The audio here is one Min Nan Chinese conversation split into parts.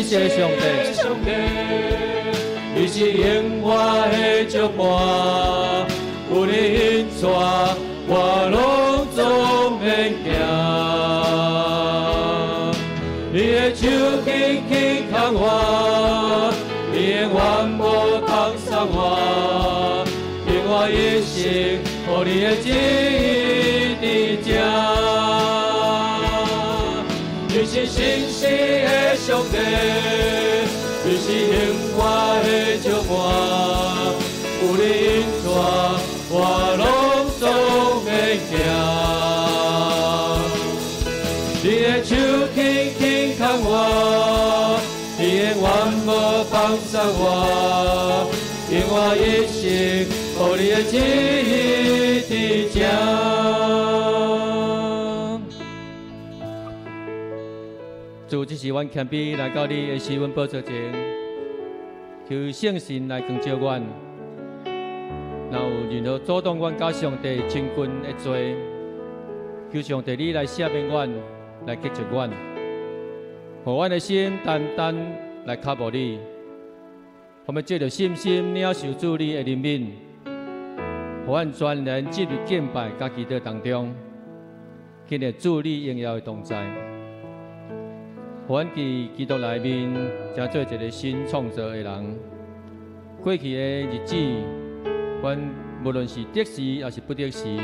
實的上帝，你是永遠的祝伴，有你引帶，我攏總免驚。你的手輕輕牽我，你永遠無放鬆我，用我一生予你的旨意佇這。你是信實的上帝，你是永遠的祝伴，有你引帶，我攏總免驚。你的手輕輕牽我，你永遠無放鬆我，用我一生予你的旨意佇這。主，這是阮謙卑來到你的施恩寶座前，求聖神來光照阮。若有任何阻擋阮佮上帝親近的罪，求上帝你來赦免阮，來潔淨阮，予阮的心單單來靠慕你，予阮藉著信心領受主你的憐憫，予阮全然進入敬拜佮祈禱當中，經歷主你榮耀的同在。予阮佇基督內面，成做一个新創造的人。過去的日子，阮無論是得時抑是不得時，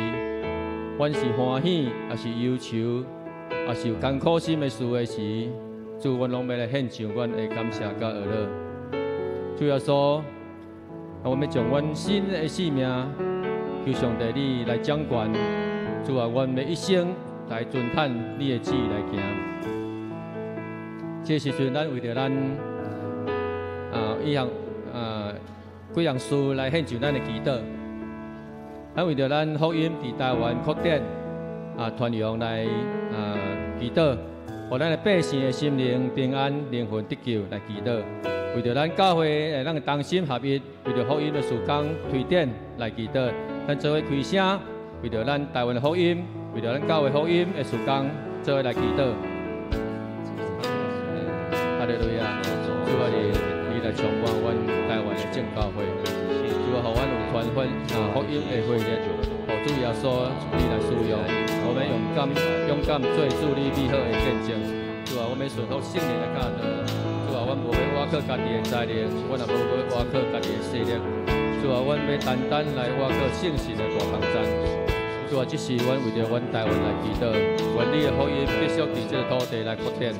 阮是歡喜抑是憂愁，抑是有艱苦心的事的時，主，阮攏欲來獻上阮的感謝佮哀樂。主耶穌，啊，阮欲將阮新的生命，求上帝你來掌權。主啊，阮欲一生來遵趁你的旨意來行。這時陣，咱為著咱以項幾項事來獻上咱的祈禱。咱為著咱福音佇台灣擴展傳揚來祈禱，予咱的百姓的心靈平安、靈魂得救來祈禱。為著咱教會會當同心合一，為著福音的事工推展來祈禱。咱做伙開聲，為著咱台灣的福音，為著咱教會福音的事工，做伙來祈禱。哈利路亞！主啊，你來充滿阮台灣的眾教會，主啊，予阮有傳福福音的火熱，予主耶穌你來使用，予阮勇敢勇敢做主你美好的見證。主啊，阮欲順服聖靈的教導。主啊，阮無欲倚靠家己的才能，阮也無欲倚靠家己的勢力。主啊，阮欲單單來倚靠聖神的大幫贊。主啊，這是阮為著阮台灣來祈禱，願你的福音必須佇這个土地來擴展，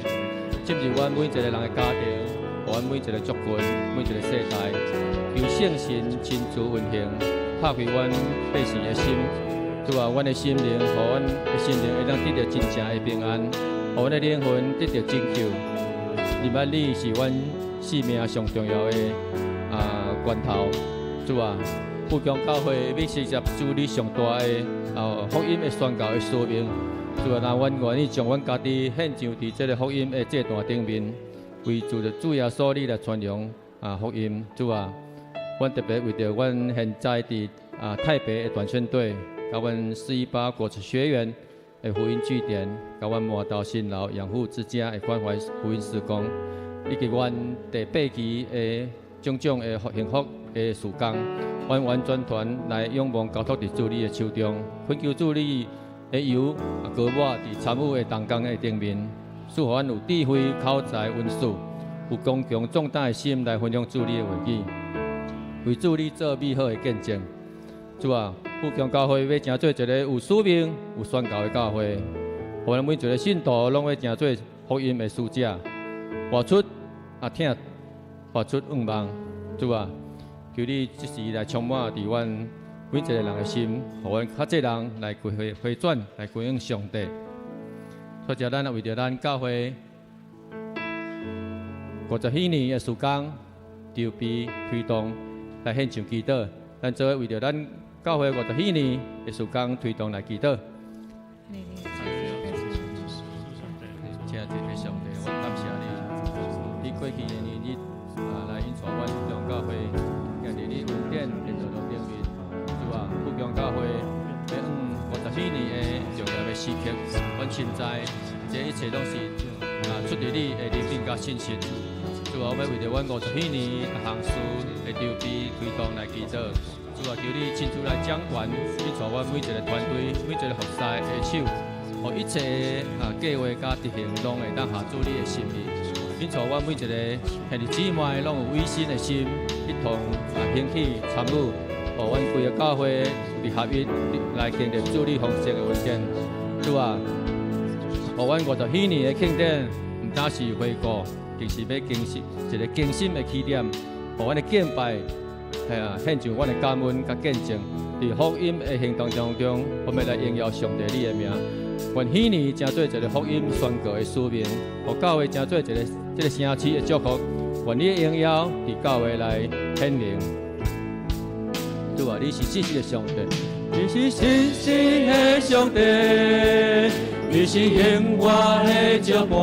進入阮每一个人的家庭，予阮每一个族群、每一个世代，求聖神親自運行，拍開阮百姓的心。主啊，阮的心靈，予阮的心靈會當得著真正的平安，予阮的靈魂得著拯救。認捌你是阮生命上重要的源頭。主啊，富強教會欲承接主你上大的福音的宣告的使命。主啊，若阮願意將阮家己獻上佇這个福音的祭壇頂面，為主的主耶穌你來傳揚福音。主啊，阮特別為著阮現在佇台北的短宣隊，佮阮418國際學院的福音據點，佮阮麻豆新樓養護之家的關懷福音事工，以及阮第八期的種種的幸福的事工，阮完全團來仰望交託佇主你的手中，懇求主你的油膏抹佇參與的同工的頂面，賜予阮有智慧、口才、文思，有剛強壯膽的心來分享主你的話語，為主你做美好的見證。主啊，富強教會欲成做一个有使命、有宣告的教會，予咱每一个信徒攏欲成做福音的使者，活出疼，活出向望。主啊，求你這時來充滿佇阮每一个人的心，予阮較濟人來歸回回轉，來歸向上帝。所以，咱為著咱教會50歲的事工籌備推動來獻上祈禱。咱做伙為著咱教會50歲的事工推動來祈禱。親愛的上帝，我感謝你，你過去的年日來引帶阮富強教會，行佇你恩典的道路頂面。主啊，富強教會欲往50歲的重要的時刻，阮深知這一切攏是出佇你的憐憫佮信實。主啊，我欲為著阮50禧年逐項事的籌備推動來祈禱。主啊，求你親自來掌權，你帶阮每一個團隊、每一個服侍的手，予一切計劃佮執行攏會當合主你的心意。你帶阮每一個兄弟姊妹攏有委身的心，一同興起參與，予阮規个教會佇合一來經歷主你豐盛的恩典。主啊，予阮50禧年的慶典，毋單是回顧，更是欲更新一個更新的起點，予阮的敬拜，係啊，獻上阮的感恩佮見證，佇福音的行動當中，我們來榮耀上帝你的名。願禧年成做一个福音宣告的使命，予教會成做一个這个城市的祝福。願你的榮耀佇教會來顯明。主啊，你是信實的上帝，你是信實的上帝，你是永遠的石伴，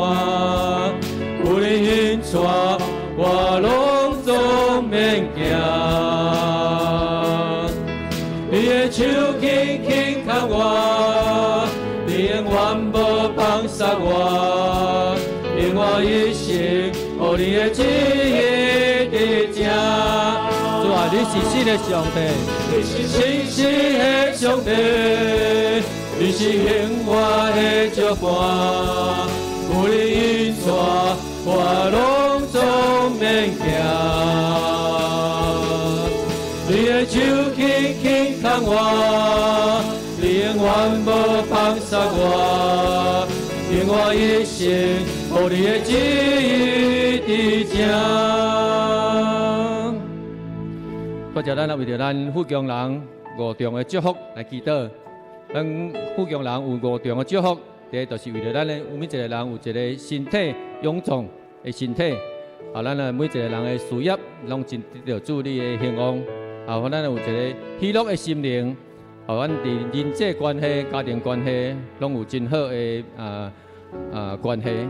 有你引帶，我攏總免驚。你的手輕輕牽我，你永遠無放捨我，用我一生予你的旨意佇正。主啊，你是信實的上帝，你是信實的上帝，你是永遠的石伴，有你引帶，我攏總免驚。你的手輕輕牽我，你永遠無放捨我，用我一生予你的旨意佇正。多謝咱來為著咱富強人五重的祝福來祈禱。咱富強人有五重的祝福，第一就是為著咱的每一個人有一个身體勇壯的身體，啊，咱的每一個人的事業攏真得著主你的興旺，啊，予咱有一个喜樂的心靈，予阮佇人際關係、家庭關係攏有真好的關係，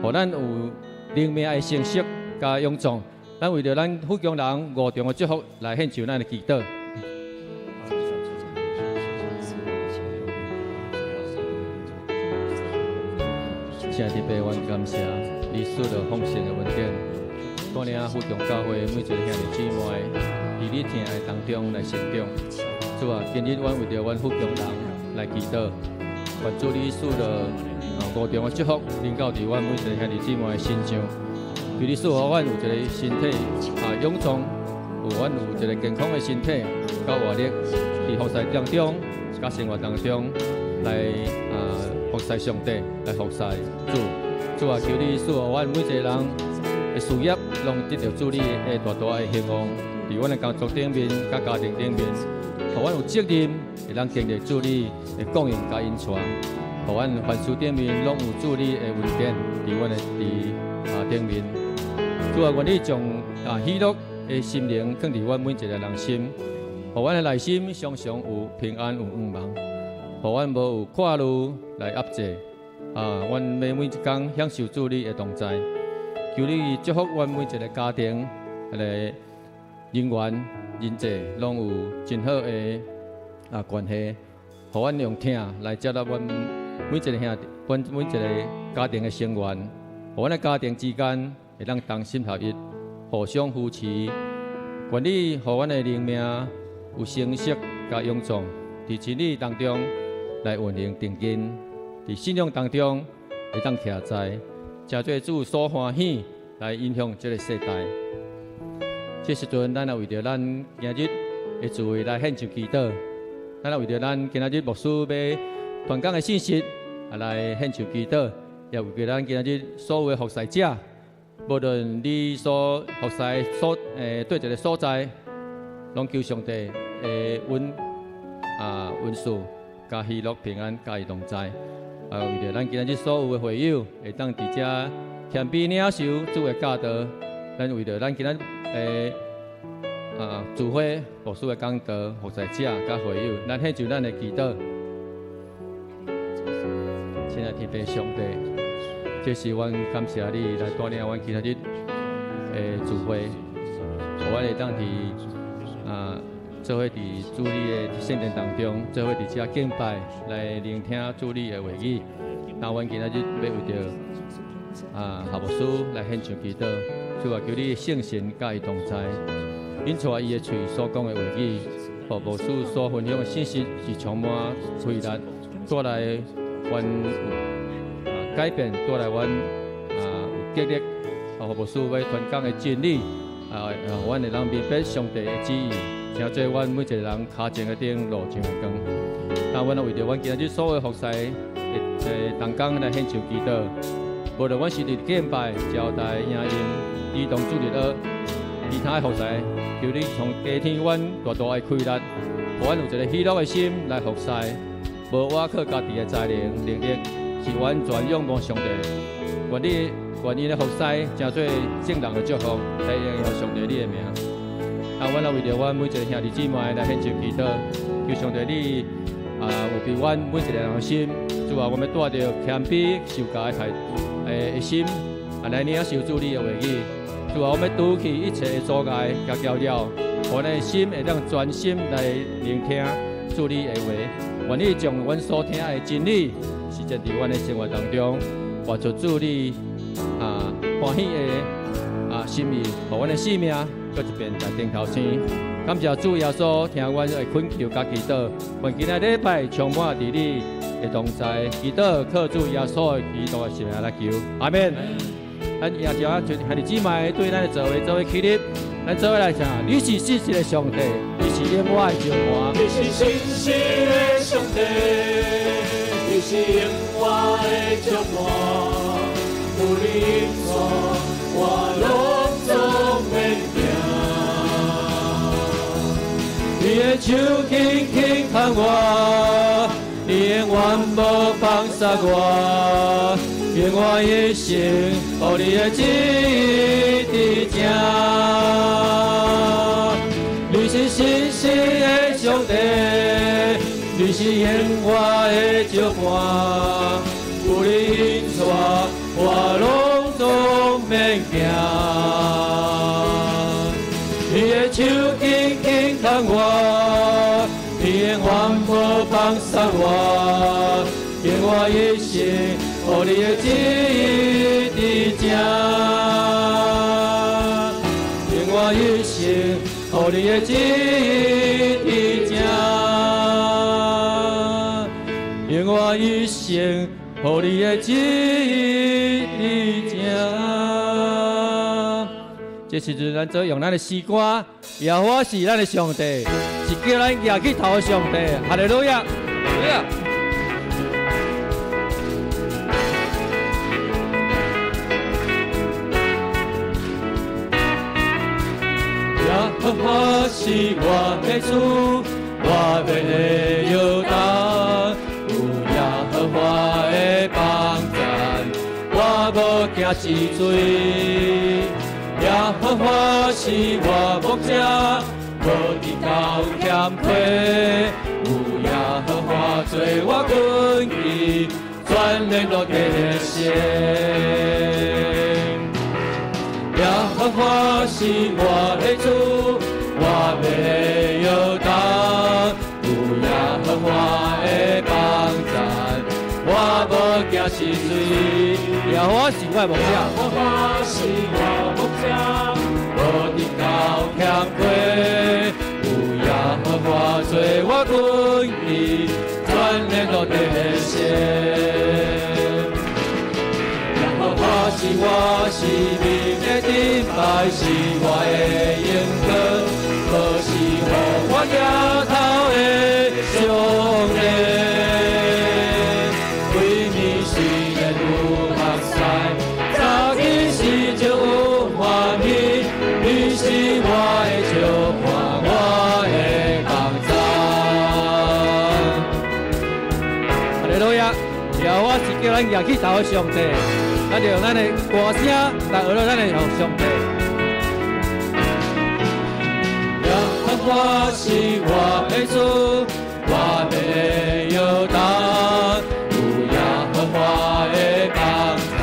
予咱有靈命的成熟佮勇壯。咱為著咱富強人五重的祝福來獻上咱的祈禱。親愛的天父，阮感謝你賜予豐盛的恩典，帶領富強教會每一个兄弟姊妹佇你疼愛當中來成長。主啊，今日阮為著阮富強人來祈禱，願主你賜予五重的祝福，臨到佇阮每一个兄弟姊妹的身上。求你賜予阮有一个身體勇壯，有阮有一个健康的身體，佮活力，佇服侍當中、佮生活當中來服侍上帝，來服侍主。主啊，求你賜予阮每一個人的事業，攏得著主你的大大的興旺。佇阮的工作頂面、佮家庭頂面，予阮有責任，會當經歷主你的供應佮引帶。予阮凡事頂面攏有主你的恩典，佇阮的佇頂面。主啊，願你將喜樂的心靈放佇阮每一个人心，予阮的內心常常有平安有向望，予阮無有掛慮來壓制。阮欲每一工享受主你的同在，求你祝福阮每一个家庭，彼个人員人際攏有真好的關係，予阮用疼來接納阮每一个兄弟，阮每一个家庭的成員，予阮的家庭之間會當同心合一，互相扶持。願你予阮的靈命有成熟佮勇壯，佇真理當中來運行定根，佇信仰當中會當徛在，成做主所歡喜來影響這个世代。這時陣，咱也為著咱今日的聚會來獻上祈禱，咱也為著咱今日牧師欲傳講的信息來獻上祈禱，也為著咱今日所有的服侍者，無論你所服侍所佗一个所在，攏求上帝的恩賜、佮喜樂平安，佮伊同在。為著咱今日所有的會友會當佇遮謙卑領受主的教導，咱為著咱今日聚會牧師的講道、服侍者佮會友，咱獻上咱的祈禱。親愛的天父上帝，這是阮感謝你來帶領阮今仔日的聚會，予阮會當佇做伙佇主你的聖殿當中，做伙佇遮敬拜，來聆聽主你的話語。那阮今仔日欲為著夏牧師來獻上祈禱，主啊，求你聖神佮伊同在，引帶伊的喙所講的話語，予牧師所分享的信息是充滿威力，帶來阮有改變，帶來阮有激勵，予牧師欲傳講的真理，予阮會當明白上帝的旨意，成做阮每一個人跤前的燈，路上的光。那阮為著阮今日所有服侍的同工來獻上祈禱，無論阮是佇敬拜、招待、營運、兒童主日學，其他的服侍，求你從加添阮大大的氣力，予阮有一個喜樂的心來服侍，無倚靠家己的才能能力，是完全仰望上帝。願你願意的服侍，成做眾人的祝福，來榮耀上帝你的名。啊，阮也為著阮每一個兄弟姊妹來獻上祈禱，求上帝你預備阮每一個人的心，主啊，阮欲帶著謙卑受教的態的心，來領受主你的話語。主啊，阮欲除去一切的阻礙佮攪擾，予阮的心會當專心來聆聽主你的話。願你將阮所聽的真理，實踐佇阮的生活當中，活出主你歡喜的心意，予阮的生命閣一遍來頂頭先。感謝主耶穌，聽阮的懇求佮祈禱，願今仔禮拜充滿佇你的同在，祈禱靠主耶穌基督的聖名來求，阿們。咱也叫啊，兄弟姊妹對咱的座位做伙起立，咱做伙來唱。你是信實的上帝，你是永活的石磐。你是信實的上帝，你是永活的石磐，有你帶，我攏總免驚。你的手輕輕牽我，你永遠無放捨我，用我一生予你的旨意佇正。你是信實的上帝，你是永活的石磐，有你引帶，我攏總免驚。你的手緊緊牽我，你永遠無放捨我，用我一生予你的旨意佇正，用我一生予你的旨意佇正，用我一生予你的旨意佇正。這時陣，咱做用咱的詩歌，耶和華是咱的上帝，是叫咱舉起頭的上帝。哈利路亞，路亞。耶和華是我的主，我袂搖動，有耶和華的幫贊，我無驚一水。耶和華是我牧者，無得到欠缺。有耶和華做我根基，全然都得勝。耶和華是我的主，我袂搖動。有耶和華的幫贊，我無驚一水。耶和華是我的牧者，耶和華是我牧者，無得到欠缺。有耶和華做我根基，全然都得勝。耶和華是我生命的盾牌，是我的榮光，無是予我舉頭的上帝。規暝雖然有目屎，早起時就有歡喜。你是我的石磐，我的港站。哈利路亞，耶和華是叫咱舉起頭的上帝，咱就用咱的歌聲來學咱的上帝。耶和華是我的主，我袂搖動。有耶和華的幫贊，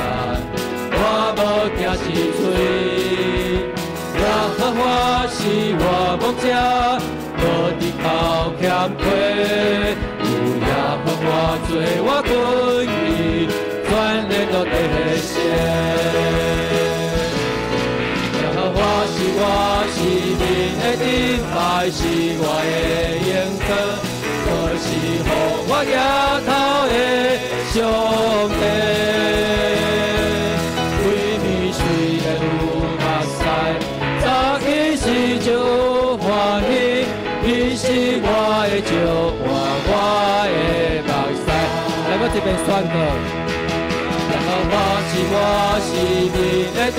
我無驚一水。耶和華是我牧者，無得到欠缺。有耶和華做我根基，全然都督的血。耶和华是我生命的盾牌，是我的荣光，阁是予我举头的上帝。规暝虽然有目屎，早起时就有欢喜。你是我的石磐，我的目屎。来，我这边宣告。耶和华是我生命的盾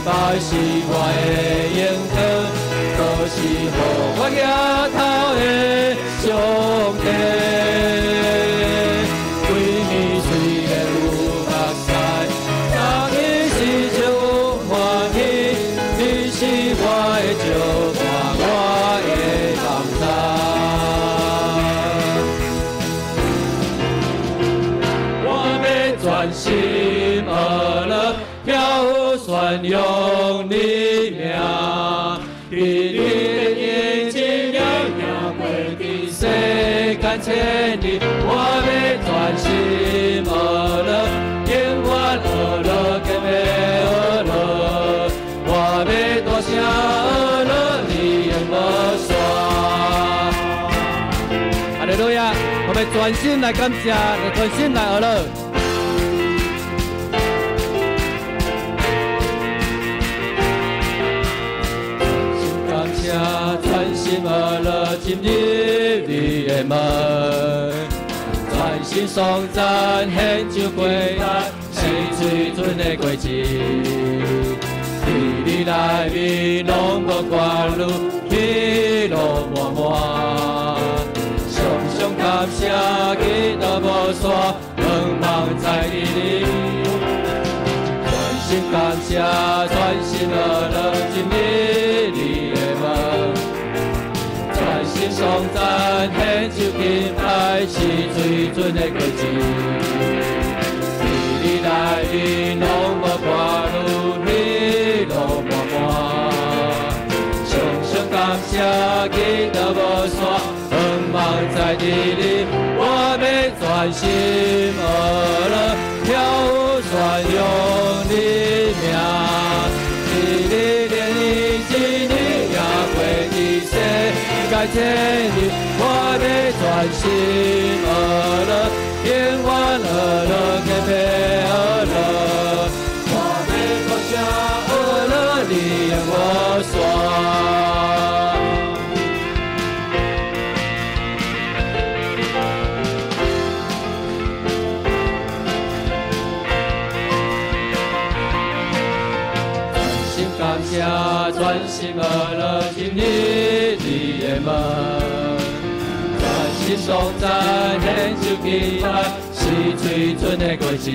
牌，是我的荣光，阁是予我举头的上帝。规暝虽然有目屎，早起时就有欢喜。你是我的石磐，我的目屎。我欲专心学乐，跳舞宣扬你名。伫你的眼前，赢过伫世间千里。我欲专心学乐，永远学乐，更欲学乐。我欲大声学乐，你永无煞。哈利路亚！我们专心來感謝，專心來學樂。感謝，專心學樂，進入你的門，專心頌讚，獻上歸來，是水準的果子。伫你內面攏無掛慮，喜樂滿滿。常常感謝，祈禱無煞，向望在你裡。專心感謝，專心學樂，進入你的門。專心頌讚，獻上敬拜，是最準的果子。伫你內面攏無掛慮，喜樂滿滿。常常感謝，祈禱無煞，向望在你裡。我欲專心學樂，跳舞宣揚你名。伫你連一年贏過伫世界千里，我欲專心學樂，永遠學樂，更欲學樂。我欲大聲學樂，你永無煞。专心感謝，專心學樂，進入你的門。專心頌讚，獻上敬拜，是最準的果子。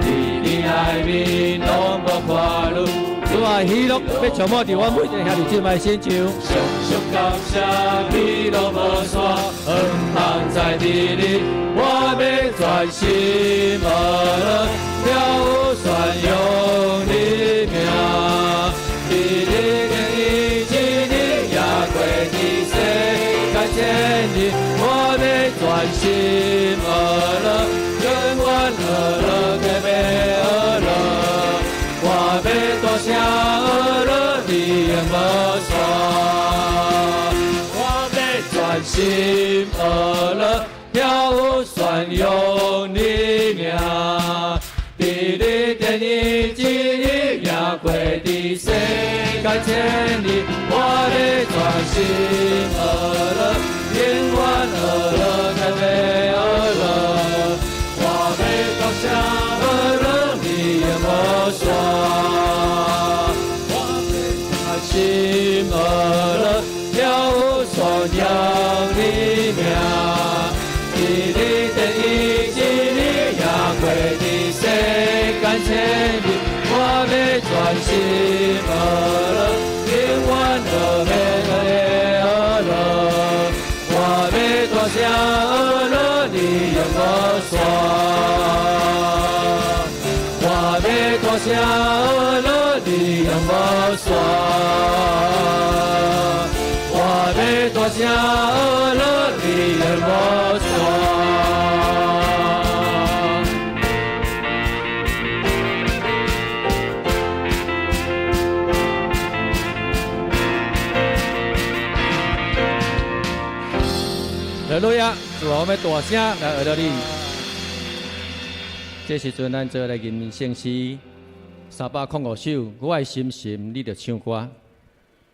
伫你內面攏無掛慮。主啊，喜樂欲充滿佇阮每一个兄弟姊妹身上。常常感謝，喜樂無煞，向望在你裡，我欲專心學樂，跳舞宣揚你名。伫你連一年贏過伫世界千里，我欲專心學樂，永遠學樂，更欲學樂。我欲大聲學樂，你永無煞。我欲專心學樂，跳舞宣揚你名。伫你殿一年贏過伫世界千里，我欲專心學樂，永遠學樂，更欲學樂。我欲大聲學樂，你永無煞。我欲專心學樂，跳舞宣揚你名。伫你殿一年贏過伫世間千里，我欲專心學樂，永遠學欲學樂。我欲大聲學樂，你永無煞。我欲大聲學樂，你永無煞。我欲大聲學樂，你永無煞。利路亞！主啊，我們大聲來學著你。這時陣，咱做來吟聖詩305首，我的心神，你著唱歌。